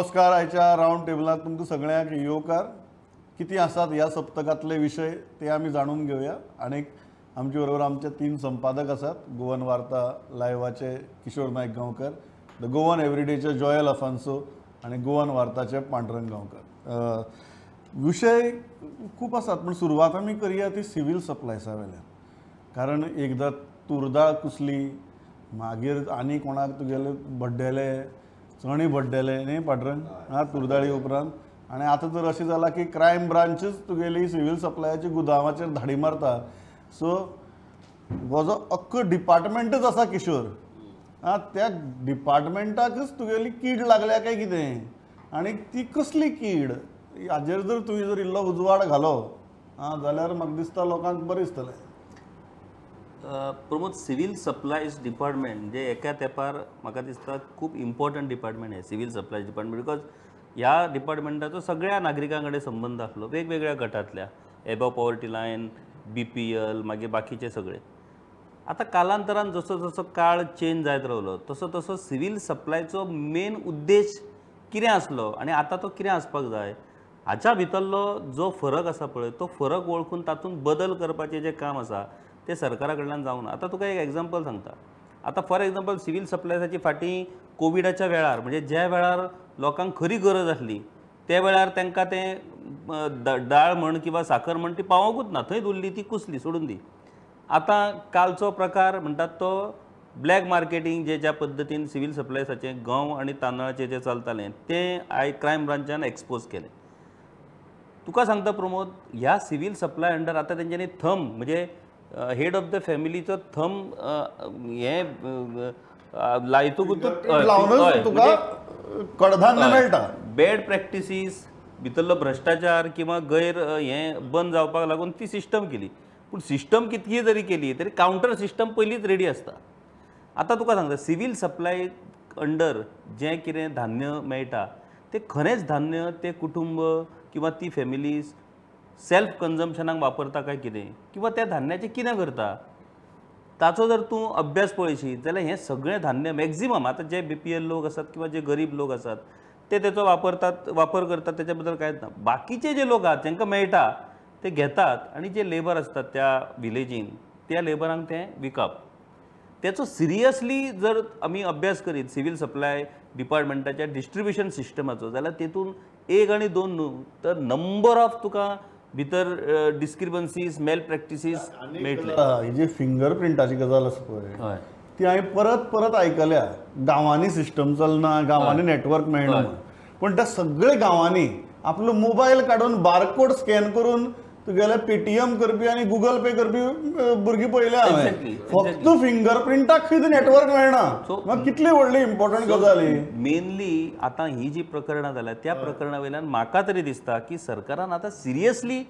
नमस्कार. आयच्या रावंड टेबलात तुमकां सगळ्यांक येवकार. कितें आसात ह्या सप्तकांतले विशय ते आमी जाणून घेवया. आनी आमचे बरोबर आमचे तीन संपादक आसात. गोवन वार्ता लायव्हाचे किशोर नायक गांवकर, the Goan एवरीडेचे जॉयल अफान्सो आनी गोवन वार्ताचे पांडुरंग गांवकर. विशय खूब आसात, पण सुरवात आमी करया ती सिव्हील सप्लायसा वेल्यान. कारण एकदां तुरदाळ कुसली, मागीर आनी कोणाक तुगेले बड्डेले चणे भड्डेले न्ही पांडुरंग, हा तुरदाळी उपरांत. आनी आतां तर अशें जालां की क्रायम ब्रांचच तुगेली सिव्हील सप्लायाची गुदांवाचेर धाडी मारता. सो हो जो अख्खो डिपार्टमेंटच आसा किशोर, आं त्या डिपार्टमेंटाकच तुगेली कीड लागल्या काय कितें, आनी ती कसली कीड हाजेर जर तुवें जर इल्लो उजवाड घालो आं जाल्यार म्हाका दिसता लोकांक बरें दिसतलें. प्रमोद, सिव्हील सप्लायज डिपार्टमेंट म्हणजे एका तेंपार म्हाका दिसता खूब इम्पॉर्टंट डिपार्टमेंट हें सिव्हील सप्लायज डिपार्टमेंट, because ह्या डिपार्टमेंटाचो सगळ्या नागरिकां कडेन संबंद आसलो, वेगवेगळ्या गटांतल्या, above poverty line, BPL, मागीर बाकीचे सगळे. आतां कालांतरान जसो जसो काळ चेंज जायत रावलो तसो तसो सिव्हील सप्लायचो मेन उद्देश कितें आसलो आनी आतां तो कितें आसपाक जाय हाच्या भितरलो जो फरक आसा पळय, तो फरक वळखून तातूंत बदल करपाचें जें काम आसा तें सरकारा कडल्यान जावना. आतां तुका एक एग्जाम्पल सांगता. आतां फॉर एग्जाम्पल सिव्हील सप्लायसाची फाटीं कोविडाच्या वेळार, म्हणजे ज्या वेळार लोकांक खरी गरज आसली त्या वेळार तांकां तें दाळ म्हण किंवा साखर म्हण ती पावोवंकूच ना, थंयच उरली, ती कुसली, सोडून दी. आतां कालचो प्रकार म्हणटात तो ब्लॅक मार्केटींग जे ज्या पद्दतीन सिव्हील सप्लायसाचें गंव आनी तांदळाचें जें चलतालें तें I crime ब्रांचान एक्सपोज केलें. तुका सांगता प्रमोद, ह्या सिव्हील सप्लाय अंडर आतां तेंच्यांनी थंब म्हणजे हेड ऑफ the फॅमिलीचो थंब हें लायतकूच कडधान्य मेळटा. बॅड प्रॅक्टिसीस भितरलो भ्रश्टाचार किंवा गैर हें बंद जावपाक लागून ती सिस्टम केली. पूण सिस्टम कितली जरी केली तरी कावंटर सिस्टम पयलींच रेडी आसता. आतां तुका सांगता, सिव्हील सप्लाय अंडर जें कितें धान्य मेळटा तें खरेंच धान्य तें कुटुंब किंवा ती फॅमिलीज सेल्फ कन्जम्पशनाक वापरता काय कितें, किंवा त्या धान्याचें कितें करता ताचो जर तूं अभ्यास पळयशी जाल्यार हें सगळें धान्य मॅक्झिमम आतां जे BPL लोक आसात किंवा जे गरीब लोक आसात ते तेचो वापरतात, वापर करतात, तेच्या बद्दल कांयच ना. बाकीचे जे लोक आहात तांकां मेळटा ते घेतात आनी जे लेबर आसतात त्या विलेजीन त्या लेबरांक तें विकप. तेचो सिरियसली जर आमी अभ्यास करीत सिव्हील सप्लाय डिपार्टमेंटाच्या डिस्ट्रिब्युशन सिस्टमाचो जाल्यार तेतून एक आनी दोन न्हू तर नंबर ऑफ तुका भितर डिस्क्रिपन्सीज, मेल प्रॅक्टिसीस मेळटले. ही जी फिंगर प्रिंटाची गजाल आसा पळय ती हांवें परत परत आयकल्या. गांवांनी सिस्टम चलना, गांवांनी नेटवर्क मेळना, पूण त्या सगळे गांवांनी आपलो मोबायल काडून बारकोड स्कॅन करून तुगेले पेटीएम करपी आनी गुगल पे करपी भुरगीं पळयल्या हांवें. फक्त फिंगर प्रिंटाक खंय नेटवर्क मेळना. मागीर कितली व्हडली इम्पॉर्टंट गजाल ही. मेनली आतां ही जी प्रकरणां जाल्या त्या प्रकरणा वयल्यान म्हाका तरी दिसता की सरकारान आतां सिरियसली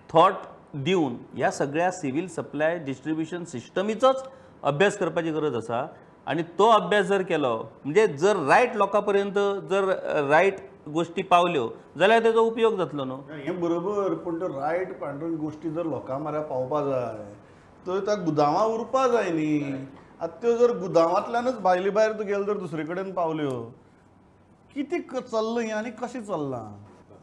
थॉट दिवन ह्या सगळ्या सिव्हील सप्लाय डिस्ट्रिब्युशन सिस्टमीचोच अभ्यास करपाची गरज आसा. आनी तो अभ्यास जर केलो म्हणजे जर रायट लोकां पर्यंत जर रायट गोष्टी पावल्यो जाल्यार तेजो उपयोग जातलो न्हू. हें बरोबर, पूण त्यो रायट पांडुरंग गोष्टी जर लोकां म्हऱ्या पावपा जाय तर त्या गुदांवां उरपा जाय न्ही. आतां त्यो जर गुदांवांतल्यानच भायले भायर तुगेले जर दुसरे कडेन पावल्यो, कितें चल्लां हें आनी कशें चल्लां?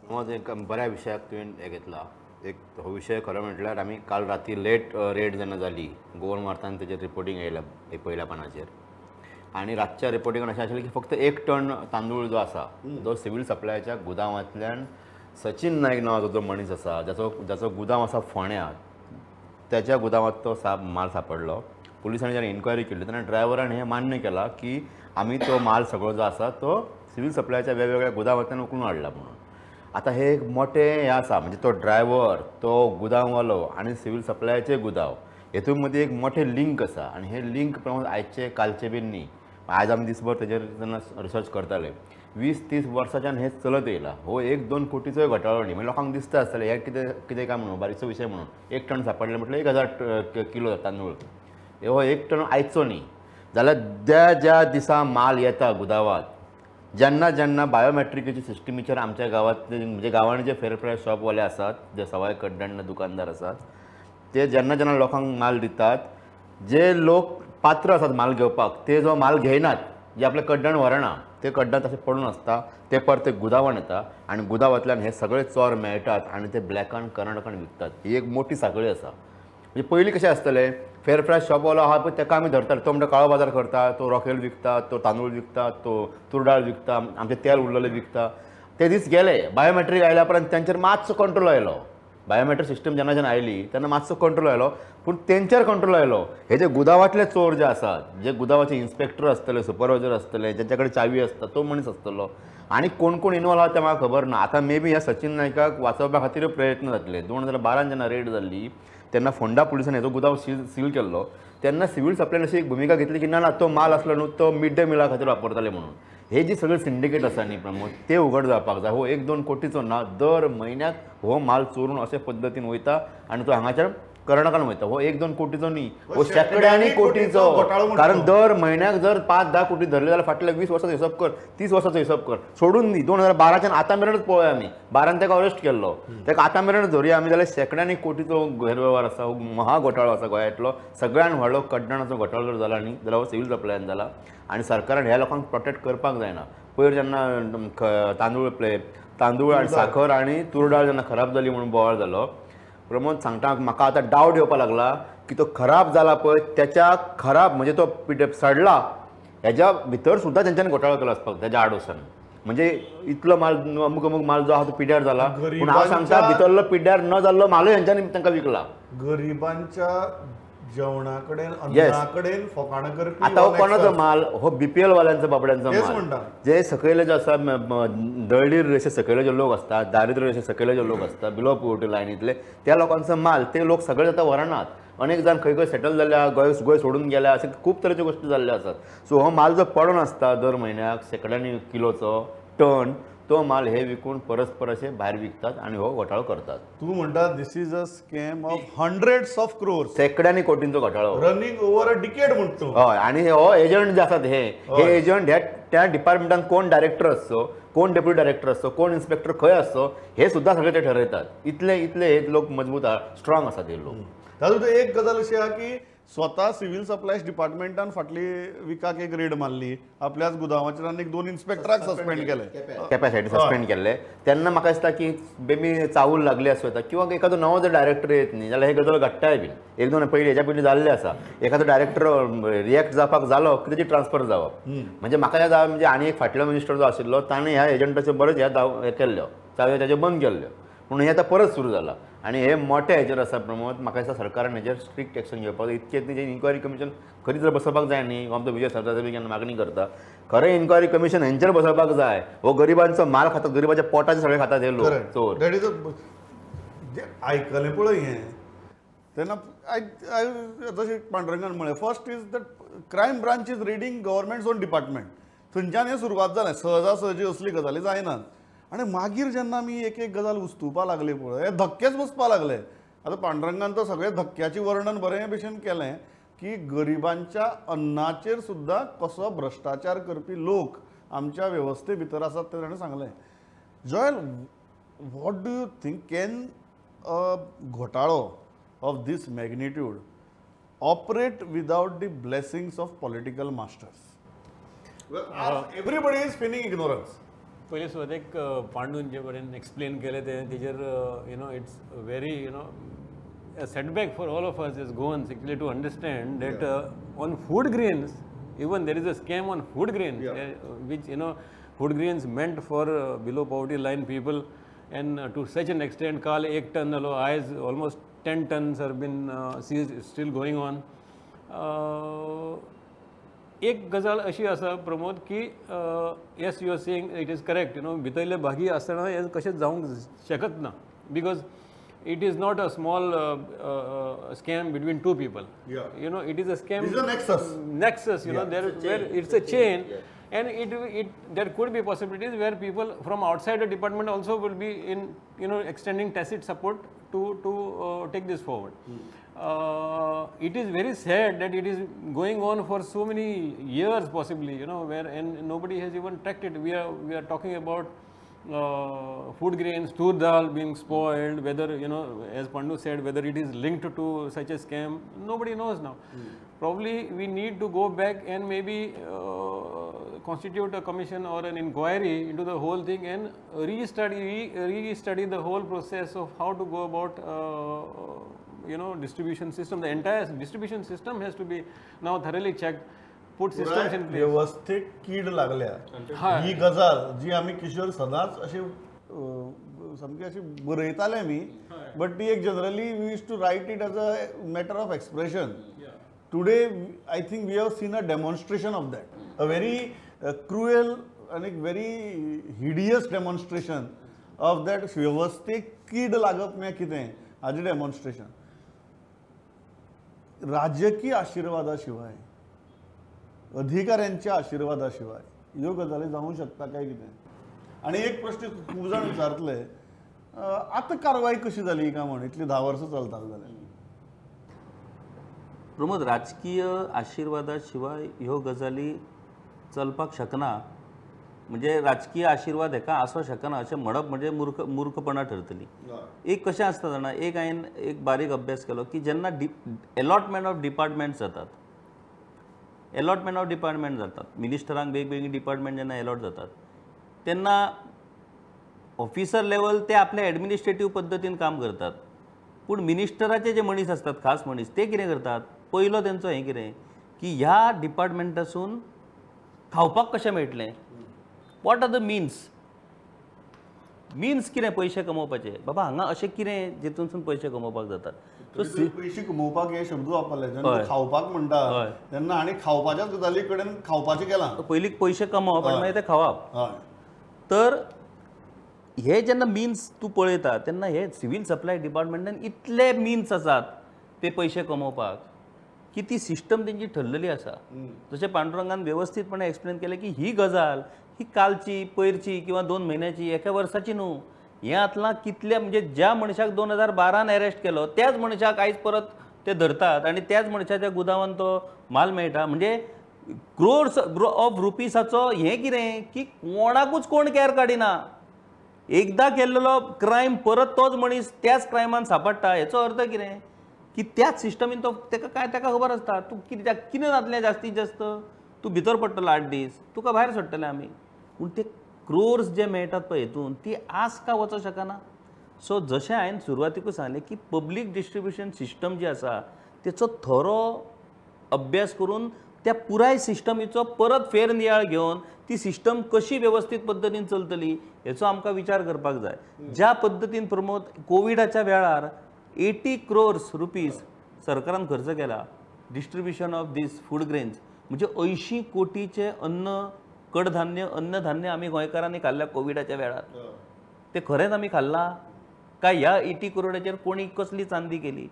प्रमोद, एक बऱ्या विशयाक तुवें हें घेतला. एक हो विशय खरो म्हटल्यार आमी काल राती लेट रेड जेन्ना जाली गोवन वार्तान तेजेर रिपोर्टींग येयल्या पयल्या पानाचेर, आनी रातच्या रिपोर्टिंगान अशें आशिल्लें की फक्त 1 टन तांदूळ जो आसा जो सिव्हील सप्लायाच्या गुदांवांतल्यान सचिन नायक नांवाचो जो मनीस आसा जाचो जाचो गुदांव आसा फोंड्या, त्याच्या गुदांवांत तो माल सापडलो. पुलिसांनी जेन्ना इन्क्वायरी केली तेन्ना ड्रायव्हरान हें मान्य केलां की आमी तो माल सगळो जो आसा तो सिव्हील सप्लायाच्या वेगवेगळ्या गुदांवांतल्यान उखलून हाडला म्हणून. आतां हें एक मोठें हें आसा, म्हणजे तो ड्रायव्हर, तो गुदांववालो आनी सिव्हील सप्लायाचे गुदांव हेतून मदीं एक मोठें लिंक आसा. आनी हें लिंक प्रमाण आयचे कालचें बीन न्ही, आयज आमी दिसभर तेजेर जेन्ना रिसर्च करताले 20-30 वर्सांच्यान हें चलत येयलां. हो 1-2 कोटीचोय घोटाळो न्ही. म्हणजे लोकांक दिसता आसतलें हें कितें कितें काय म्हणून, बारीकसो विशय म्हणून. 1 टन सापडलें म्हटल्यार 1000 किलो तांदूळ, हो 1 टन आयचो न्ही. जाल्यार ज्या ज्या दिसा माल येता गुदांवांत, जेन्ना जेन्ना बायोमॅट्रिकेच्या सिस्टमीचेर आमच्या गांवांत म्हणजे गांवांनी जे फेर प्रायस शॉपवाले आसात, जे सवाय कडधान्य दुकानदार आसात, ते जेन्ना जेन्ना लोकांक माल दितात, जे लोक पात्र आसात माल घेवपाक ते जो माल घेयनात, जे आपले कड्डण व्हरना, ते कड्डां तशें पडून आसता ते परत ते गुदावान येता आनी गुदावांतल्यान हे सगळे चोर मेळटात आनी ते ब्लॅकान कर्नाटकान विकतात. ही एक मोठी साखळी आसा. म्हणजे पयलीं कशें आसतलें, फेर प्रायस शॉपवालो आहा पळय ताका आमी धरतात, तो म्हणटा काळो बाजार करता, तो रॉकेल विकता, तो तांदूळ विकता, तो तुरडाळ विकता, आमचें तेल उरलेलें विकता. ते दीस गेले. बायोमॅट्रीक आयल्या उपरांत तांचेर मातसो कंट्रोल आयलो. बायोमॅट्रीक सिस्टम जेन्ना जेन्ना आयली तेन्ना मातसो कंट्रोल आयलो, पूण तेंचेर कंट्रोल आयलो. हे जे गुदावांतले चोर जे आसात, जे गुदावाचे इन्स्पेक्टर आसतले, सुपरवायजर आसतले, ज्यांच्या कडेन चावी आसता तो मनीस आसतलो आनी कोण कोण इनवॉल्व आहा तें म्हाका खबर ना. आतां मे बी ह्या सचिन नायकाक वाचोवपा खातीर प्रयत्न जातले. 2012 जेन्ना रेड जाल्ली तेन्ना फोंडा पुलिसांनी हेजो गुदांव सील केल्लो तेन्ना सिव्हील सप्लायन अशी एक भुमिका घेतली की ना ना तो माल आसलो न्हू तो मिड डे मिला खातीर वापरताले म्हणून. हे जी सगळे सिंडिकेट आसा न्ही प्रमोद, ते उघड जावपाक जाय. हो 1-2 कोटीचो ना, दर म्हयन्याक हो माल चोरून अशे पद्दतीन वयता आनी तो हांगाच्यान कर्नाटकान वयता. हो 1-2 कोटीचो न्ही, हो शेंकड्यांनी कोटीचो. कारण दर म्हयन्याक जर 5-10 कोटी धरले जाल्यार फाटल्या 20 वर्साचो हिसोब कर, 30 वर्साचो हिसोब कर, सोडून दी 2012च्यान आतां मेरेनच पळोवया आमी. 12 ताका अरेस्ट केल्लो, ताका आतां मेरेन धरुया आमी जाल्यार शेंकड्यांनी कोटीचो गैरवेव्हार आसा. हो महा घोटाळो आसा गोंयांतलो, सगळ्यान व्हडलो कड्डणाचो घोटाळो जर जाला न्ही जाल्यार हो सिव्हील सप्लायान जाला. आनी सरकारान ह्या लोकांक प्रोटेक्ट करपाक जायना. पयर जेन्ना तांदूळ आनी साखर आनी तुरडाळ जेन्ना खराब जाली म्हणून बोवाळ जालो, प्रमोद सांगता म्हाका आतां डावट येवपाक लागला की तो खराब जाला पळय त्याच्या खराब म्हणजे तो सडला हेज्या भितर सुद्दां तेंच्यांनी घोटाळो केलो आसपाक तेज्या आडोसान. म्हणजे इतलो माल अमुक अमुक माल जो आहा तो पिड्यार जाला, पूण हांव सांगता भितरलो पिड्यार न जाल्लो मालूय हेंच्यांनी तांकां विकला. गरिबांच्या जेवणा कडेन अन्ना कडेन फकाणां करपी. आतां हो कोणाचो माल? हो बीपीएल वाल्यांचो बाबड्यांचो माल. जे सकयले जे आसा दळडीर रेशे सकयले जे लोक आसता, दारिद्र्य रेशे सकयले जे लोक आसता, बिलो पोवर्टी लायनींतले, त्या लोकांचो माल ते लोक सगळे आतां व्हरनात. अनेक जाण खंय खंय सेटल जाल्या, गोंय सोडून गेल्या, अशे खूब तरेच्यो गोश्टी जाल्ल्यो आसात. सो हो माल जो पडून आसता दर म्हयन्याक शेंकड्यांनी किलोचो टन, तो माल हे विकून परस्पर असे भायर विकतात आणि हो घोटाळो करतात. तू म्हणटा this is a scam of hundreds of crores, शेंकड्यांनी कोटींचो घोटाळो रनिंग ओवर अ डिकेड म्हणतो. हय, आणि हो एजंट जे आसात हे एजंट ह्या त्या डिपार्टमेंटान कोण डायरेक्टर आसचो, कोण डेप्युटी डायरेक्टर आसचो, कोण इन्स्पेक्टर खंय आसचो हे सुद्दां सगळे ते ठरयतात. इतले इतले हे लोक मजबूत स्ट्रॉंग आसात हे लोक. तातूंत एक गजाल अशी आहा की स्वता सिव्हील सप्लायज डिपार्टमेंटान फाटली विकाक एक रेड मारली, आपल्याच गुदावाचेर आनी 2 इन्स्पेक्टराक सस्पेंड केले, कॅपॅसिटी सस्पेंड केल्ले. तेन्ना म्हाका दिसता की बेबी चावूल लागली आसूं येता किंवा एखादो नवो जर डायरेक्टर येत न्ही जाल्यार हे गजाल घडटाय बीन. 1-2 पयलीं हेच्या पयलीं जाल्लें आसा, एखादो डायरेक्टर रिएक्ट जावपाक जालो की तेजी ट्रान्सफर जावप. म्हणजे म्हाका ह्या म्हणजे आनी एक फाटलो मिनिस्टर जो आशिल्लो ताणें ह्या एजंटाच्यो बरेच ह्या हे केल्ल्यो चावयो ताच्यो बंद केल्ल्यो, पूण हें आतां परत सुरू जाला. आनी हे मोठे हेचेर आसा प्रमोद, म्हाका दिसता सरकारान हेचेर स्ट्रिक्ट एक्शन घेवपाक जाय. इतकें न्ही इन्क्वायरी कमिशन खरीच जर बसोवपाक जाय न्ही, आमचो विजय सरदेसाय बी केन्ना मागणी करता, खरें इन्क्वायरी कमिशन हेंचेर बसोवपाक जाय. हो गरिबांचो माल खाता, गरिबाच्या पोटाचे सगळे खातात हे लोक चोर. आयकलें पळय हें तेन्ना जशें पांडुरंगान म्हळें, first is the crime branch is raiding government's own department. थंयच्यान हें सुरवात जालें. सहजासहजी असली गजाली जायनात. आनी मागीर जेन्ना आमी एक एक गजाल उस्तुवपा लागले पळय, हे धक्केच बसपा लागले. आतां पांडुरंगान तर सगळें धक्क्याचें वर्णन बरें भशेन केलें की गरिबांच्या अन्नाचेर सुद्दां कसो भ्रश्टाचार करपी लोक आमच्या वेवस्थे भितर आसात तें ताणें सांगलें. Joel, what do you think, can a घोटाळो of this magnitude operate without the blessings of political masters? Everybody is feigning ignorance. पयलीं सुरवातेक पांडून जे बरें एक्सप्लेन केलें तें तेजेर you know it's very you know a setback for all of us as Goans actually to understand that on food grains, even there is a scam on food grains, which you know food grains meant for below poverty line people, and to such an extent काल 1 ton जालो, आयज almost 10 tons have been seized, still going on. एक गजाल अशी आसा प्रमोद की yes you are saying it is correct, you know भितरले भागी आसतना हें कशेंच जावंक शकत ना, because it is not a small scam between two people. You know it is a scam, it's a nexus. Nexus, you know, there where it's a chain. And it there could be possibilities where people from outside the department also will be in, you know, extending tacit support to take this forward. It is very sad that it is going on for so many years possibly, you know, where and nobody has even tracked it. We are talking about food grains, tur dal being spoiled, whether, you know, as Pandu said, whether it is linked to such a scam, nobody knows now. Probably we need to go back and maybe constitute a commission or an inquiry into the whole thing and restudy the whole process of how to go about you know distribution system. The entire distribution system has to be now thoroughly checked, put systems in place. व्यवस्थेक कीड लागल्या ही गजाल जी आमी किशोर सदांच अशी सामकी अशी बरयताले आमी, बट ती एक generally we use to write it as a matter of expression. Today I think we have seen a demonstration of that, a very cruel आनी very hideous demonstration of that. वेवस्थेक कीड लागप म्हळ्यार कितें हाजें डेमॉन्स्ट्रेशन. राजकीय आशिर्वादा शिवाय, अधिकाऱ्यांच्या आशिर्वादा शिवाय ह्यो गजाली जावंक शकता काय कितें? आनी एक प्रश्न खूब जाण विचारतले, आतां कारवाय कशी जाली काय म्हण, इतली 10 वर्सां चलता जाल्यार? प्रमोद, राजकीय आशिर्वादा शिवाय ह्यो गजाली चलपाक शकना. म्हणजे राजकीय आशिर्वाद हेका आसूं शकना अशें म्हणप म्हणजे मूर्खपणा ठरतली. एक कशें आसता जाणा, एक हांवें एक बारीक अभ्यास केलो की जेन्ना एलॉटमेंट ऑफ डिपार्टमेंट्स जातात, एलॉटमेंट ऑफ डिपार्टमेंट जातात, मिनिस्टरांक वेगवेगळी डिपार्टमेंट जेन्ना एलॉट जातात तेन्ना ऑफिसर लेवल ते आपल्या एडमिनिस्ट्रेटीव पद्दतीन काम करतात, पूण मिनिस्टराचे जे मनीस आसतात, खास मनीस, ते कितें करतात, पयलो तेंचो हें कितें की ह्या डिपार्टमेंटासून खावपाक कशें मेळटलें, what are the means, means कितें पयशे कमोवपाचे, बाबा हांगा अशें कितें जितूनसून पयशे कमोवपाक जातात. पयशे कमोवपाक हे शब्द वापरले, जेन्ना खावपाक म्हणटा तेन्ना आनी खावपाच्याच गजाली कडेन खावपाचें केलां, पयलीं पयशे कमोवप आनी मागीर ते खावप. तर हे जेन्ना मिन्स तूं पळयता तेन्ना हे सिव्हील सप्लाय डिपार्टमेंटान इतले मिन्स आसात ते पयशे कमोवपाक की ती सिस्टम तेंची ठरलेली आसा. जशें पांडुरंगान वेवस्थीतपणे एक्सप्लेन केलें की ही गजाल ही कालची, पयरची किंवा 2 म्हयन्याची, एका वर्साची न्हू. हें आतलां कितले म्हणजे ज्या मनशाक 2012 अरेस्ट केलो त्याच मनशाक आयज परत ते धरतात आनी त्याच मनशाच्या गुदावान तो माल मेळटा. म्हणजे क्रोर्स ऑफ रुपीसाचो हें कितें की कोणाकूच कोण कॅर काडिना. एकदां केल्लो क्रायम परत तोच मनीस त्याच क्रायमान सापडटा. हेचो अर्थ कितें की त्याच सिस्टमीन तो तेका काय तेका खबर आसता तूं कितें कितें जातलें, जास्तीत जास्त तूं भितर पडटलो 8 दीस, तुका भायर सोडटले आमी. पूण ते क्रोर्स जे मेळटात पळय हेतून ती आस का वचोंक शकना. सो जशें हांवें सुरवातीकूच सांगलें की पब्लीक डिस्ट्रिब्युशन सिस्टम जी आसा तेचो थरो अभ्यास करून त्या पुराय सिस्टमीचो परत फेरनियाळ घेवन ती सिस्टम कशी वेवस्थीत पद्दतीन चलतली हेचो आमकां विचार करपाक जाय. ज्या पद्दतीन प्रमोद कोविडाच्या वेळार 80 क्रोर्स रुपीज सरकारान खर्च केला distribution of these food grains, म्हणजे 80 कोटीचे अन्न कडधान्य अन्नधान्य आमी गोंयकारांनी खाल्ल्या कोविडाच्या वेळार. ते खरेंच आमी खाल्लां काय ह्या 80 करोडाचेर कोणी कसली चांदी केली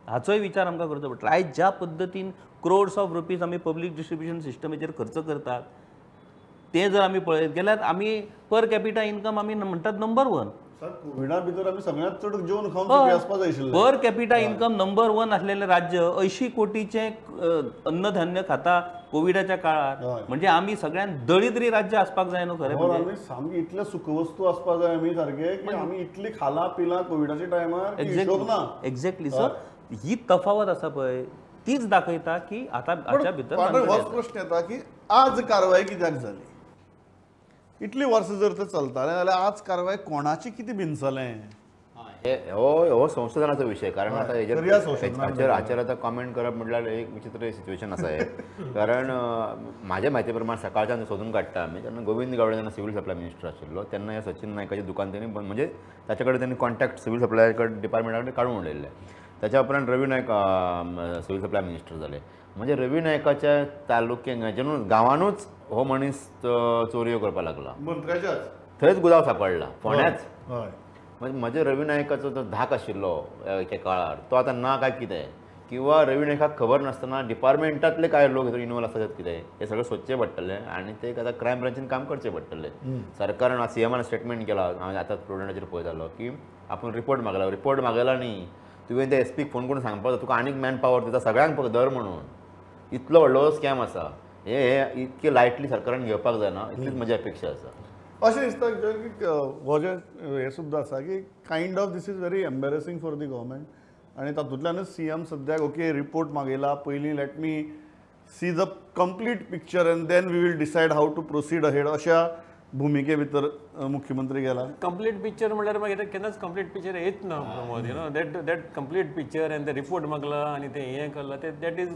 हाचोय विचार आमकां करचो पडटलो. आयज ज्या पद्दतीन क्रोर्स ऑफ रुपीज आमी पब्लीक डिस्ट्रिब्युशन सिस्टमीचेर खर्च करतात ते जर आमी पळयत गेल्यार आमी पर कॅपिटा इन्कम आमी म्हणटात नंबर 1. कोविडा भितर आमी सगळ्यांत चड जेवण खावन आसपा जाय आशिल्लें. पर कॅपिटा इन्कम नंबर 1 आसलेलें राज्य 80 कोटीचें अन्नधान्य खाता कोविडाच्या काळार, म्हणजे आमी सगळ्यांत दळिद्री राज्य आसपाक जाय न्हू. खरें आमी सामकी इतले सुखवस्तू आसपा जाय आमी सारके की आमी इतली खाला पिला कोविडाच्या टायमार, हिशोब ना. एक्झॅक्टली सर, ही तफावत आसा पळय तीच दाखयता की आतां हाच्या भितर होच प्रश्न येता की आज कारवाय कित्याक जाली? इतली वर्सां जर ते चलताले जाल्यार आज कारवाय कोणाची कितें बिनसलें? हो संशोधनाचो विशय, कारण आतां हेजेर हाचेर आतां कॉमेंट करप म्हटल्यार एक विचित्र सिच्युएशन आसा हें. कारण म्हाज्या म्हायती प्रमाण सकाळच्यान सोदून काडटा आमी तेन्ना गोविंद गावडे जेन्ना सिव्हील सप्लाय मिनिस्टर आशिल्लो तेन्ना ह्या सचिन नायकाचें दुकान तेणी बंद, म्हणजे ताचे कडेन तेणी कॉन्टॅक्ट सिव्हील सप्लाय डिपार्टमेंटा कडेन काडून उडयल्लें. ताच्या उपरांत Ravi Naik civil supply minister जाले. म्हणजे रवी नायकाच्या तालुक्यान गांवानूच हो मनीस चोरयो करपाक लागला, थंयच गुदांव सापडला फोंड्याच. म्हणजे म्हजे रवी नायकाचो जो धाक आशिल्लो एके काळार तो आतां ना काय कितें, किंवा रवी नायकाक खबर नासतना डिपार्टमेंटांतले कांय लोक हितून इनवॉल्व आसात कितें, हें सगळें सोदचें पडटलें आनी ते आतां क्रायम ब्रांचीन काम करचें पडटलें. सरकारान सीएमान स्टेटमेंट केला, हांव आतां प्रुडंटाचेर पळयतालो की आपूण रिपोर्ट मागला, रिपोर्ट मागयला न्ही तुवें त्या एसपीक फोन करून सांगपाक जाय तुका आनीक मॅन पावर दिता सगळ्यांक धर म्हणून. इतलो व्हडलो स्कॅम आसा, हे इतके लायटली सरकारान घेवपाक जायना, इतलीच म्हजी अपेक्षा आसा. अशें दिसता की हो जे हें सुद्दां आसा की kind of this is very embarrassing for the government आनी तातूंतल्यानच सीएम सद्याक ओके रिपोर्ट मागयला, पयलीं let me see the complete picture and then we will decide how to proceed ahead अशा भुमिके भितर मुख्यमंत्री गेला. कंप्लीट पिक्चर म्हणल्यार मागीर केन्नाच कंप्लीट पिक्चर येत ना Pramod. You know that complete picture and the report मागला आनी ते हें करला ते that is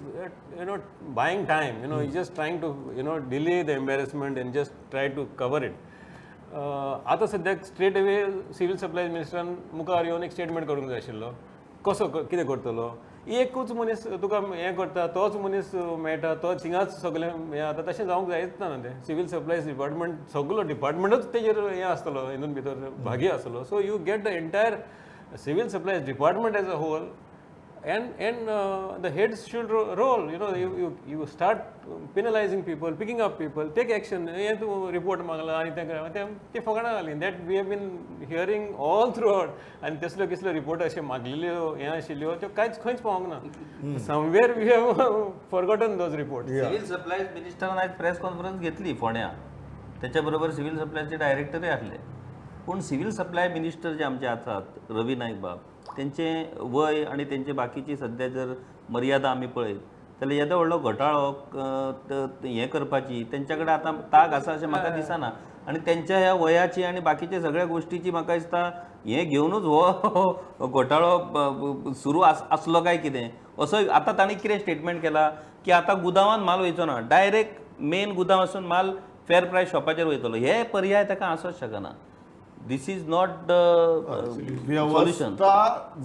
you know buying time. You know you just trying to you know delay the embarrassment and just try to cover it. आतां सद्याक straight away civil supplies मिनिस्टरान मुखार येवन एक स्टेटमेंट करूंक जाय आशिल्लो, कसो कितें करतलो. एकूच मनीस तुका हें करता, तोच मनीस मेळटा, तो थिंगाच सगळें हें जाता, तशें जावंक जायच ना. तें सिवील सप्लायज डिपार्टमेंट सगलो डिपार्टमेंटूच तेजेर हें आसतलो, हितून भितर भागी आसतलो. So you get the entire civil supplies department as a whole and the heads should roll. You know, you start penalizing people, picking up people, take action. हें तूं रिपोर्ट मागला आनी तें ते फकाणां घाली. That we have been hearing all throughout. आनी तसल्यो किसल्यो report अशे मागलेल्यो हें आशिल्ल्यो त्यो कांयच खंयच पावोंक ना. Somewhere we have forgotten those report. Civil supplies मिनिस्टरान आयज प्रेस कॉन्फरन्स घेतली फोंड्या, त्याच्या बरोबर सिव्हिल सप्लायचे डायरेक्टरूय आसले. पूण सिव्हिल सप्लाय मिनिस्टर जे आमचे आसात रवी नायक बाब, तेंचे वय आनी तेंचे बाकीची सद्या जर मर्यादा आमी पळयत जाल्यार येदो व्हडलो घोटाळो हें करपाची तेंच्या कडेन आतां ताक आसा अशें म्हाका दिसना. आनी तेंच्या ह्या वयाची आनी बाकीच्या सगळ्या गोश्टीची म्हाका दिसता हें घेवनूच हो घोटाळो सुरू आसलो काय कितें असो. आतां तांणी कितें स्टेटमेंट केला की आतां गुदांवान माल वयचो ना, डायरेक्ट मेन गुदांव आसून माल फेर प्रायस शॉपाचेर वयतलो. हे पर्याय ताका आसूंक शकना. This is not the solution. व्यवस्था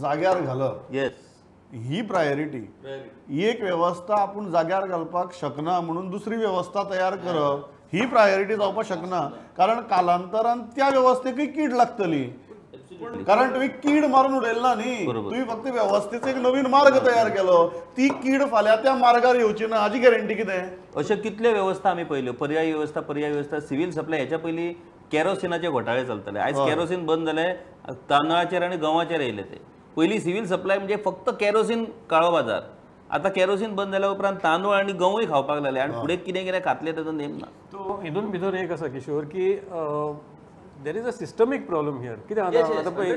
जाग्यार घालप, येस, ही प्रायोरिटी. एक व्यवस्था आपूण जाग्यार घालपाक शकना म्हणून दुसरी व्यवस्था तयार करप ही प्रायोरिटी जावपाक शकना, कारण कालांतरान त्या व्यवस्थेकूय कीड लागतली. कारण तुवें कीड मारून उडयली ना न्ही, तुवें फक्त व्यवस्थेचो एक नवीन मार्ग तयार केलो, ती कीड फाल्यां त्या मार्गार येवची ना हाजी गॅरंटी कितें? अश्यो कितल्यो व्यवस्था आमी पळयल्यो, पर्यायी व्यवस्था, पर्यायी व्यवस्था. सिव्हिल सप्लाय ह्याच्या पयलीं कॅरोसिनाचे घोटाळे चलताले, आयज कॅरोसीन बंद जाले, तांदळाचेर आनी गंवाचेर येयले ते. पयलीं सिव्हिल सप्लाय म्हणजे फक्त कॅरोसीन काळो बाजार, आतां कॅरोसीन बंद जाल्या उपरांत तांदूळ आनी गंवूय खावपाक लागले आनी फुडें कितें कितें खातले ताचो नेम ना. तो हितून भितर एक आसा किशोर की there is a systemic problem here. कितें आतां आतां पळय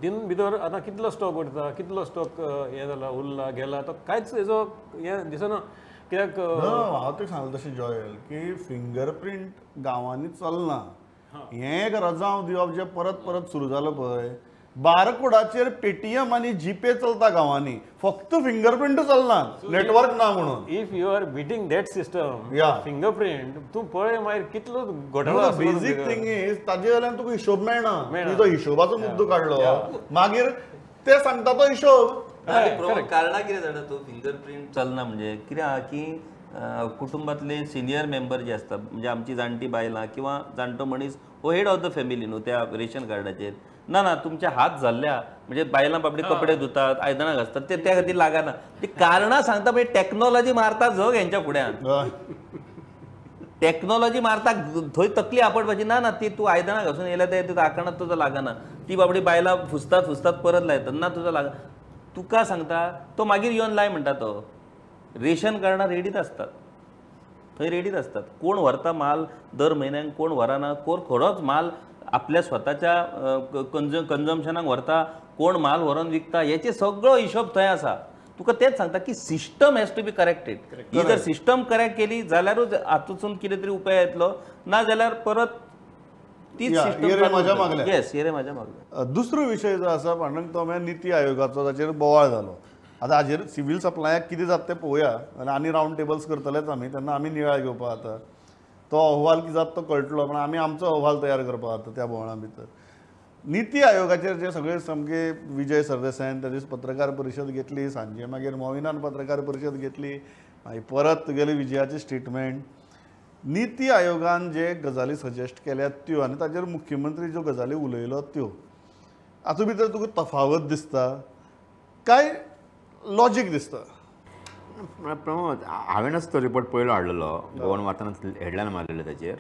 दिन भितर आतां कितलो स्टॉक उरता, कितलो स्टॉक हें जाला उरला गेला, तो कांयच हेजो हें दिसना. कित्याक हांव तुका सांगलें तशें जॉयल की फिंगरप्रिंट गांवांनी चलना, हें एक रजांव दिवप जें परत परत सुरू जालो पळय. बारकोडाचेर पेटीएम आनी जीपे चलता गांवांनी, फक्त फिंगरप्रिंट चलना, नेटवर्क ना म्हणून. If you are beating that system fingerprint, तूं पळय मागीर कितलो घोटाळो. बेजीक थिंग is ताजे वयल्यान तुका हिशोब मेळना. तुजो हिशोबाचो मुद्दो काडलो मागीर ते सांगता तो हिशोब. कारणां कितें जाणा तूं फिंगरप्रिंट चलना म्हणजे कितें आहा की कुटुंबातले सिनियर मेंबर जे आसता म्हणजे आमची जाणटी बायलां किंवा जाणटो मनीस हो हेड ऑफ the family न्हू त्या रेशन कार्डाचेर. ना ना तुमचे हात जाल्ल्या म्हणजे बायलां बाबडी कपडे धुतात, आयदनां घासतात, ते त्या खातीर लागना. ती कारणां सांगता म्हणजे टॅक्नोलॉजी मारता जग हेंच्या फुड्यान. टॅक्नोलॉजी मारता थंय तकली आपटपाची. ना ना ती तूं आयदनां घासून येयल्या ते तुका आकणात तुजो लागना. ती बाबडी बायलां फुसतात फुसतात परत लायतात, ना तुजो लागना. तुका सांगता तो मागीर येवन लाय म्हणटा तो. रेशन कार्डां रेडीच आसतात, थंय रेडीच आसतात. कोण व्हरता माल दर म्हयन्याक, कोण व्हरना, कोण खरोच माल आपल्या स्वताच्या कन्जम्पशनाक व्हरता, कोण माल व्हरोन विकता, हेचे सगळो हिशोब थंय आसा. तुका तेच सांगता की system has to be corrected. ही जर सिस्टम करेक्ट केली जाल्यारूच हातूंतसून कितें तरी उपाय येतलो, ना जाल्यार परत तीच सिस्टम. येस, येरे म्हाज्या मागल्या. दुसरो विशय जो आसा पांडुरंग तो म्हळ्यार निती आयोगाचो, ताचेर बोवाळ जालो. आतां हाजेर सिव्हील सप्लायाक कितें जाता तें पळोवया आनी रावंड टेबल्स करतलेच आमी, तेन्ना आमी नियाळ घेवपा आतां तो अहवाल कितें जाता तो कळटलो, पण आमी आमचो अहवाल तयार करपा आतां त्या बोवाळा भितर. निती आयोगाचेर जे सगळे सामके विजय सरदेसायान त्या दीस पत्रकार परिशद घेतली, सांजे मागीर मोविनान पत्रकार परिशद घेतली, मागीर परत तुगेले विजयाचे स्टेटमेंट. निती आयोगान जे गजाली सजेस्ट केल्यात त्यो आनी ताजेर मुख्यमंत्री ज्यो गजाली उलयलो त्यो हातूंत भितर तुका तफावत दिसता काय लॉजीक दिसता? प्रमोद, हांवेंच तो रिपोर्ट पयलो हाडलेलो, गोवन वार्तान हेडलायन मारलेलो ताचेर.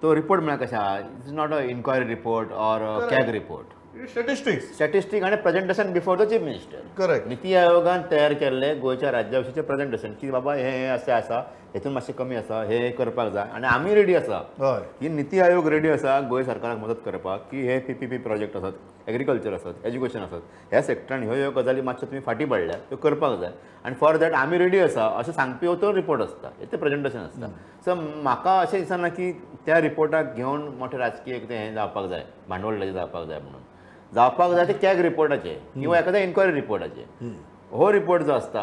तो रिपोर्ट म्हळ्यार कशें आहा, it's not a inquiry report or CAG report. Statistics statistic आनी presentation before the chief minister. Correct. NITI आयोगान तयार केल्ले गोंयच्या राज्या विशींचें प्रेजेंटेशन की बाबा हें हें अशें आसा, हेतून मातशें कमी आसा, हे हे करपाक जाय आनी आमी रेडी आसा. हय. की निती आयोग रेडी आसा गोंय सरकाराक मदत करपाक की हे पीपीपी प्रोजेक्ट आसात, एग्रीकल्चर आसत, एज्युकेशन आसत, ह्या सेक्टरान ह्यो ह्यो गजाली मातश्यो तुमी फाटीं पडल्या त्यो करपाक जाय आनी फॉर that आमी रेडी आसा अशें सांगपी हो तो रिपोर्ट आसता, हें तें प्रेजेंटेशन आसता. सो म्हाका अशें दिसना की त्या रिपोर्टाक घेवन मोठें राजकीय कितें हें जावपाक जाय, भांडवल ताजें जावपाक जाय म्हणून. जावपाक जाय ते कॅग रिपोर्टाचे किंवा एखाद्या इन्क्वायरी रिपोर्टाचे. हो रिपोर्ट जो आसता,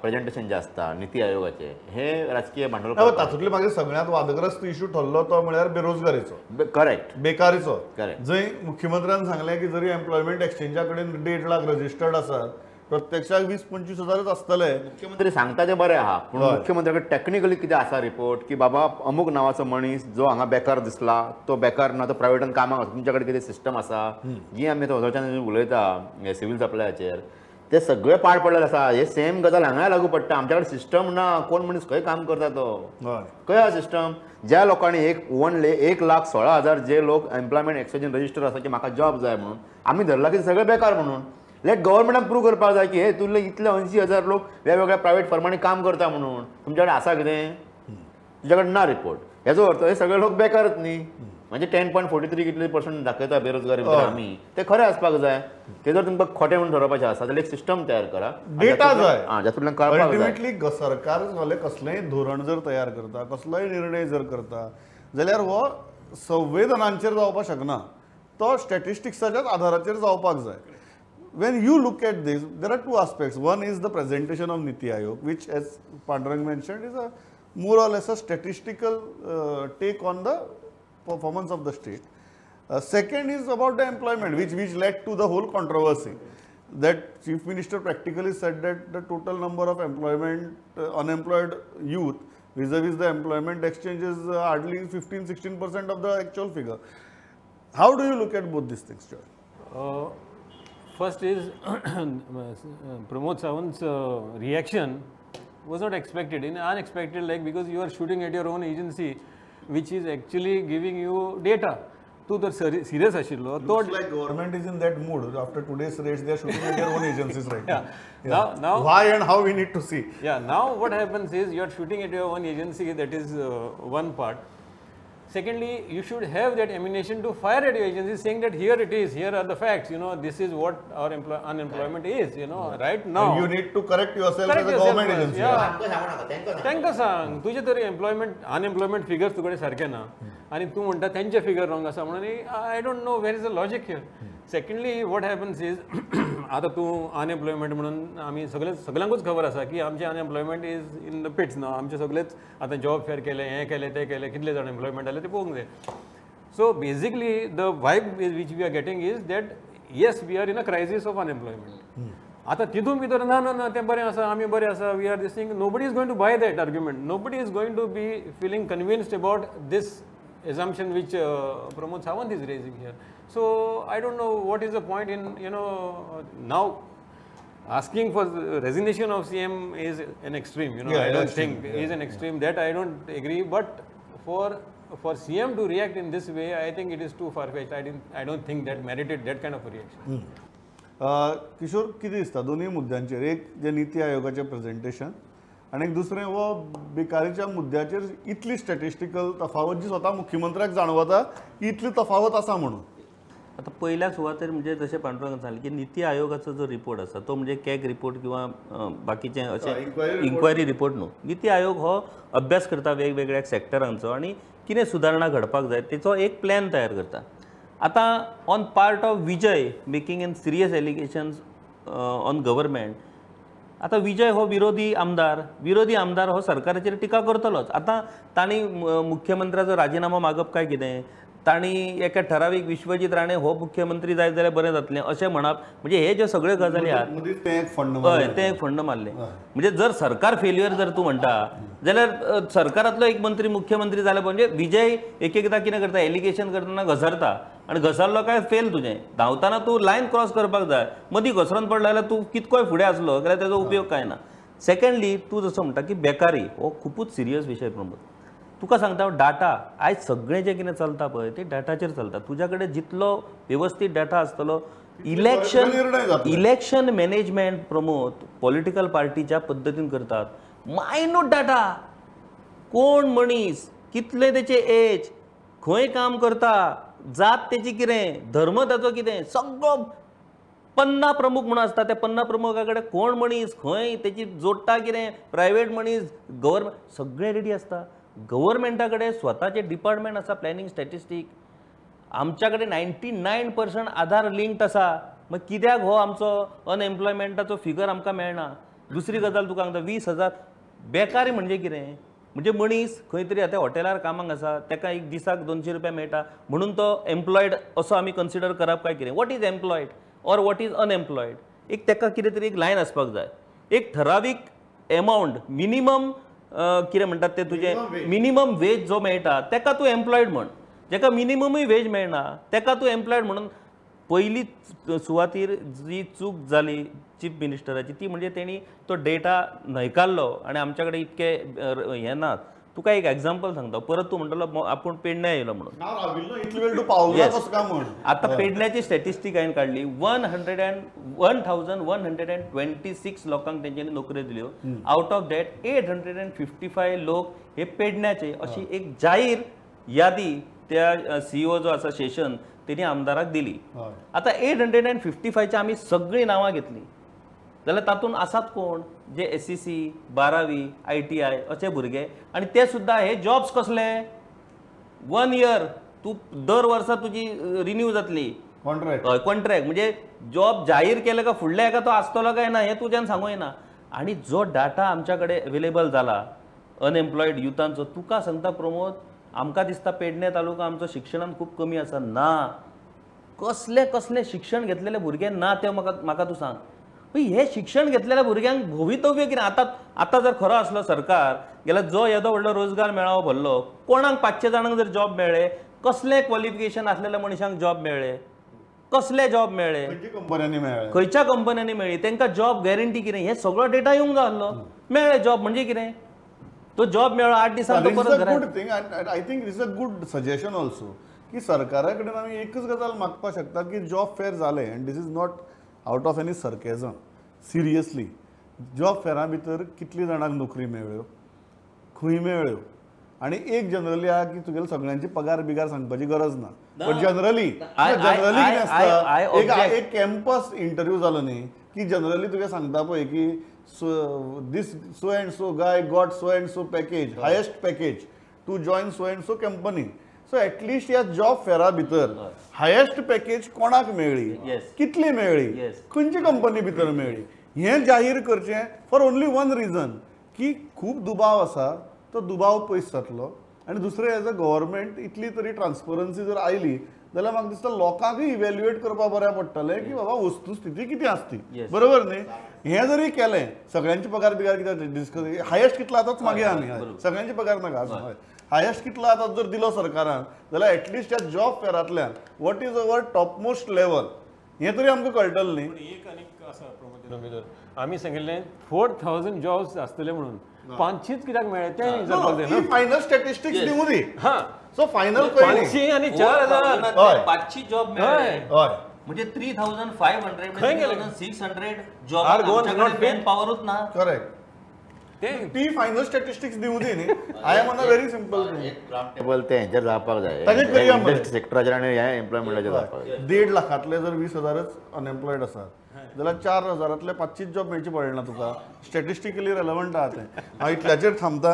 प्रेजेंटेशन जे आसता निती आयोगाचे, हे राजकीय भांडवल. तातूंतले मागीर सगळ्यांत वादग्रस्त इशू ठरलो तो म्हळ्यार बेरोजगारीचो. करेक्ट. बेकारीचो. करेक्ट. जंय मुख्यमंत्र्यान सांगलें की जरी एम्प्लॉयमेंट एक्सचेंजा कडेन 1.5 लाख रजिस्टर्ड आसात, प्रत्यक्षाक 20-25 हजारच आसतले. मुख्यमंत्री सांगता तें बरें आहा, पूण मुख्यमंत्र्या कडेन टॅक्निकली कितें आसा रिपोर्ट की बाबा अमूक नांवाचो मनीस जो हांगा बेकार दिसला तो बेकार ना, तो प्रायवेटान कामाक आसा, तुमच्या कडेन कितें सिस्टम आसा जी आमी आतां वचोच्यान उलयता सिवील सप्लायाचेर, ते सगळे पाड पडलेले आसा. हे सेम गजाल हांगाय लागू पडटा. आमच्या कडेन सिस्टम ना, कोण मनीस खंय काम करता तो, खंय आसा सिस्टम. ज्या लोकांनी 1,16,000 जे लोक एम्प्लॉयमेंट एक्सचेंज रजिस्टर आसा की म्हाका जॉब जाय म्हणून, आमी धरला की सगळे बेकार म्हणून. लेट गव्हर्मेंटान प्रूव करपाक जाय की हे तुले इतले 80,000 लोक वेगवेगळ्या प्रायवेट फर्मांनी काम करता म्हणून, तुमच्या कडेन आसा कितें? तुमच्या कडेन ना रिपोर्ट. हेजो अर्थ हे सगळे लोक बेकारच न्ही. म्हणजे 10.43 कितले पर्संट दाखयता बेरोजगारी भितर आमी, ते खरें आसपाक जाय. ते जर तुमकां खोटें म्हणून ठरोवपाचें आसा जाल्यार एक सिस्टम तयार करा, डेटा जाय, जातूंतल्यान कळपाक जाय. अल्टिमेटली सरकार जाल्यार कसलेंय धोरण जर तयार करता, कसलोय निर्णय जर करता जाल्यार हो संवेदनांचेर जावपाक शकना, तो स्टॅटिस्टिक्साच्याच आधाराचेर जावपाक जाय. When you look at this, there are two aspects. One is the presentation of Niti Aayog, which, as Pandurang mentioned, is a more or less a statistical take on the performance of the state. Second is about the employment, which led to the whole controversy. That Chief Minister practically said that the total number of employment, unemployed youth vis-a-vis the employment exchange is hardly 15-16% of the actual figure. How do you look at both these things, Joy? First is Pramod Sawant's reaction was not expected, unexpected, like because you are shooting at your own agency, which is actually giving you data. तू तर serious आशिल्लो. Looks like government is in that mood. After today's rates, they are shooting at their own agencies right now. Yeah. Now why and how we need to see. Yeah. Now what happens is you are shooting at your own agency. That is one part. Secondly, you should have that ammunition to fire at your agency, saying that here it is, here are the facts, you know, this is what our unemployment is, you know, right now. And you need to correct yourself as a government agency. तांकां सांग तुजे तरी employment unemployment figures तुकडे सारके ना आनी तूं म्हणटा तेंचे फिगर रॉंग आसा म्हणून. I don't know where is the logic here. Secondly, what happens is आतां तूं अनएम्प्लॉयमेंट म्हणून आमी सगळे सगळ्यांकूच खबर आसा की आमचें unemployment is in the pits ना. आमचे सगळेच आतां जॉब फेअर केलें, हें केलें, तें केलें, कितले जाण एम्प्लॉयमेंट जालें ते पळोवंक जाय. So basically the vibe which we are getting is that yes, we are in a crisis of unemployment. आतां तितून भितर ना ना ना तें बरें आसा, आमी बरें आसा, we are this thing. Nobody is going to buy that argument. Nobody is going to be feeling convinced about this assumption which Pramod Sawant is raising here. So I don't know what is the point in, you know, now asking for the resignation of CM is an extreme, you know. Yeah, I don't think is an extreme, that I don't agree. But for CM to react in this way, I think it is too far-fetched. I don't think that merited that kind of a reaction. Kishore, कितें दिसता दोनूय मुद्द्यांचेर? एक जे निती आयोगाचें presentation आनी एक दुसरें हो बेकारीच्या मुद्द्याचेर इतली स्टॅटिस्टिकल तफावत जी स्वता मुख्यमंत्र्याक जाणवता की इतली तफावत आसा म्हणून. आतां पयल्या सुवातेर म्हणजे जशें पांडुरंगान सांगलें की निती आयोगाचो जो रिपोर्ट आसा तो म्हणजे कॅग रिपोर्ट किंवा बाकीचे अशें इन्क्वायरी रिपोर्ट न्हू. निती आयोग हो अभ्यास करता वेगवेगळ्या सेक्टरांचो आनी कितें सुदारणा घडपाक जाय तेचो एक प्लॅन तयार करता. आतां on part of Vijay making an serious allegations on government. आतां विजय हो विरोधी आमदार, विरोधी आमदार हो सरकाराचेर टिका करतलोच. आतां तांणी मुख्यमंत्र्याचो राजिनामो मागप काय कितें, तांणी एका ठरावीक विश्वजीत राणे हो मुख्यमंत्री जायत जाल्यार बरें जातलें अशें म्हणप, म्हणजे हे जे सगळ्यो गजाली आहात तें एक फंड, हय तें एक फंड मारलें. म्हणजे जर सरकार फेल्युअर जर तूं म्हणटा जाल्यार सरकारांतलो एक मंत्री मुख्यमंत्री जाल्यार म्हणजे विजय एक एकदां कितें करता, एलिगेशन करतना घसरता आनी घसरलो काय फेल तुजें. धांवतना तूं लायन क्रॉस करपाक जाय, मदीं घसरोन पडलो जाल्यार तूं कितकोय फुडें आसलो जाल्यार तेजो उपयोग कांय ना. सेकंडली तूं जसो म्हणटा की बेकारी हो खुबूच सिरियस विशय प्रमोद. तुका सांगता डाटा आयज सगळें जें कितें चलता पळय तें डाटाचेर चलता. तुज्या कडेन जितलो वेवस्थीत डाटा आसतलो, election election management Pramod political पार्टीच्या पद्दतीन करतात, मायन्यूट डाटा, कोण मनीस, कितले तेचे एज, खंय काम करता, जात तेची कितें, धर्म ताचो कितें, सगळो पन्ना प्रमुख म्हणून आसता. त्या पन्ना प्रमुखा कडेन कोण मनीस खंय तेची जोडटा कितें, प्रायवेट मनीस, गव्हर्मेंट, सगळें रेडी आसता. गव्हर्मेंटा कडेन स्वताचे डिपार्टमेंट आसा प्लॅनिंग स्टॅटिस्टीक. आमच्या कडेन 99% आधार लिंक्ड आसा. मग कित्याक हो आमचो अनएम्प्लॉयमेंटाचो फिगर आमकां मेळना? दुसरी गजाल तुका सांगता, 20,000 बेकारी म्हणजे कितें? म्हणजे मनीस खंय तरी आतां हॉटेलार कामाक आसा, ताका एक दिसाक 200 रुपया मेळटा म्हणून तो एम्प्लॉयड असो आमी कन्सिडर करप काय कितें? What is employed or what is unemployed? एक ताका कितें तरी एक लायन आसपाक जाय, एक ठरावीक एमावंट मिनिमम कितें म्हणटात ते तुजें मिनिमम वेज जो मेळटा ताका तूं एम्प्लॉयड म्हण. जाका मिनिममूय वेज मेळना ताका तूं एम्प्लॉयड म्हणून. पयली सुवातीर जी चूक जाली चीफ मिनिस्टराची ती म्हणजे तेणी तो डेटा न्हयकारलो आनी आमच्या कडेन इतके हें नात. तुका एक एग्जाम्पल सांगता, परत तूं म्हणटलो आपूण पेडण्या येयलो म्हणून. आतां पेडण्याची स्टॅटिस्टीक हांवें काडली, 1,126 लोकांक तेंच्यांनी नोकऱ्यो दिल्यो. आउट ऑफ that 855 लोक हे पेडण्याचे, अशी एक जाहीर यादी त्या सीईओ जो आसा शेशन तेणी आमदाराक दिली. आतां 855 आमी सगळीं नांवां घेतली जाल्यार तातूंत आसात कोण जे SEC, 12वी, ITI अशे भुरगे, आनी ते सुद्दां हे जॉब्स कसले 1 इयर तूं दर वर्सा तुजी रिन्यू जातली कॉन्ट्रॅक्ट. कॉन्ट्रॅक्ट म्हणजे जॉब जाहीर केले काय फुडल्या हेका तो आसतलो काय ना हें तुज्यान सांगूं येना. आनी जो डाटा आमच्या कडेन अवेलेबल जाला अनएम्प्लॉयड युथांचो, तुका सांगता प्रमोद, आमकां दिसता पेडणे तालुका आमचो शिक्षणान खूब कमी आसा. ना, कसले कसले शिक्षण घेतलेले भुरगे ना ते म्हाका तूं सांग. हे शिक्षण घेतलेल्या भुरग्यांक भवितव्य कितें? आतां आतां जर खरो आसलो सरकार जाल्यार जो येदो व्हडलो रोजगार मेळावो भरलो, कोणाक 500 जाणांक जर जॉब मेळ्ळे, कसले क्वॉलिफिकेशन आसलेल्या मनशांक जॉब मेळ्ळे, कसले जॉब मेळ्ळे, खंयच्या कंपन्यांनी मेळ्ळी, तांकां जॉब गॅरंटी कितें, हे सगळो डेटा येवंक जाय आसलो. मेळ्ळे जॉब म्हणजे कितें? तो जॉब मेळ्ळो 8 दिसांक तो परत घरा. Good thing and I think this a good suggestion also की सरकारा कडेन आमी एकच गजाल मागपाक शकता की जॉब फेर जालें, and this is not out of any sarcasm, seriously job फेरा भितर कितली जाणांक नोकरी मेळ्ळ्यो, खंय मेळ्ळ्यो, आनी एक जनरली आहा की तुगेले सगळ्यांची पगार बिगार सांगपाची गरज ना, बट जनरली जनरली कितें आसता, एक कॅम्पस इंटरव्यू जालो न्ही की जनरली तुगे सांगता पळय की this so and so guy got so and so package, highest package to join so and so company. So at least ह्या जॉब फेरा भितर हायेस्ट पॅकेज कोणाक मेळ्ळी, कितली मेळ्ळी, खंयची कंपनी भितर मेळ्ळी, हें जाहीर करचें फॉर ओनली वन रिजन की खूब दुबाव आसा, तो दुबाव पयस जातलो. आनी दुसरें एज अ गव्हर्मेंट इतली तरी ट्रान्सपरन्सी जर आयली जाल्यार म्हाका दिसता लोकांकूय इव्हॅल्युएट करपाक बऱ्याक पडटलें की बाबा वस्तुस्थिती कितें आसती, बरोबर न्ही? हें जरी केलें सगळ्यांचे पगार बिगार कित्याक डिस्कस, हायेस्ट कितलो आतांच मागीर आमी सगळ्यांचे पगार नाका आसूं, हायेस्ट कितलो आतां जर दिलो सरकारान जाल्यार एटलिस्ट ह्या job फेरांतल्यान what is our topmost level हें तरी आमकां कळटलें न्ही. एक आनीक आसा प्रमोद, आमी सांगिल्लें 4000 जॉब्स आसतले म्हणून, 500 कित्याक मेळ्ळे तें विचारपाक जाय. फायनल स्टॅटिस्टिक्स दिवूं दी. सो फायनल 500 आनी 4000 500 जॉब मेळ्ळे, म्हणजे 3500 3600 जॉब आमच्याकडे मॅन पॉवरूच ना. करेक्ट, ती फायनल स्टॅटिस्टिक्स दिवूं दी न्ही. I am on a very simple thing, table ते हेंचेर जावपाक जाय, सेक्टराचेर आनी ह्या एम्प्लॉयमेंटाचेर जावपाक जाय. 1.5 लाखांतले जर 20,000च अनएम्प्लॉयड आसात जाल्यार 4,000तले 500 जॉब मेळची पडना ना तुका, स्टॅटिस्टिकली रेलेवंट आहा तें. हांव इतल्याचेर थांबता,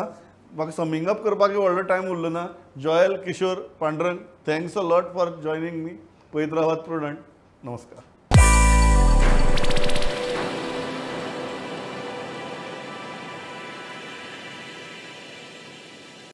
म्हाका समिंग अप करपाक व्हडलो टायम उरलो ना. Joel, Kishore, Pandurang, thanks a lot for joining me. पळयत रावात प्रुडंट. नमस्कार.